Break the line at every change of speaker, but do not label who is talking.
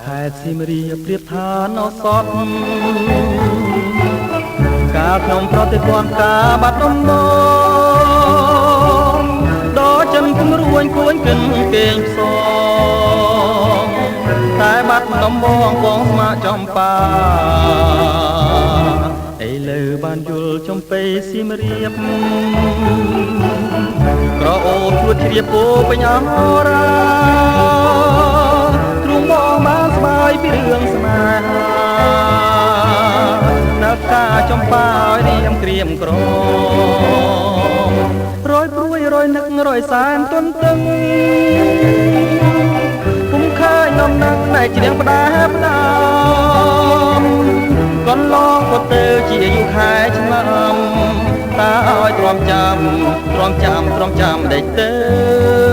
ខេត្តសៀមរាបប្រៀបឋានអសត កាលខ្ញុំប្រតិព័ន្ធការបាត់ដំបងដល់ចិនគំរួញគួញគិនគេងផ្សង តែបាត់ដំបងបងស្មាចំប៉ា ឥឡូវបានយល់ចំពេសៀមរាប ក្រអូបជួតជ្រាបពោពេញអរា ទ្រូងបងបានស្បាយពីរឿងស្នេហា នៅការចំប៉ាឲ្យរៀមក្រៀមក្រម រយព្រួយរយនឹករយសែនទន្ទឹង ពុំឃើញនំនឹងណែច្រៀងផ្ដែផ្ដាំ កន្លងក៏ទៅជាយូរខែឆ្នាំ តើឲ្យទ្រាំចាំទ្រាំចាំទ្រាំចាំដេកទៅ។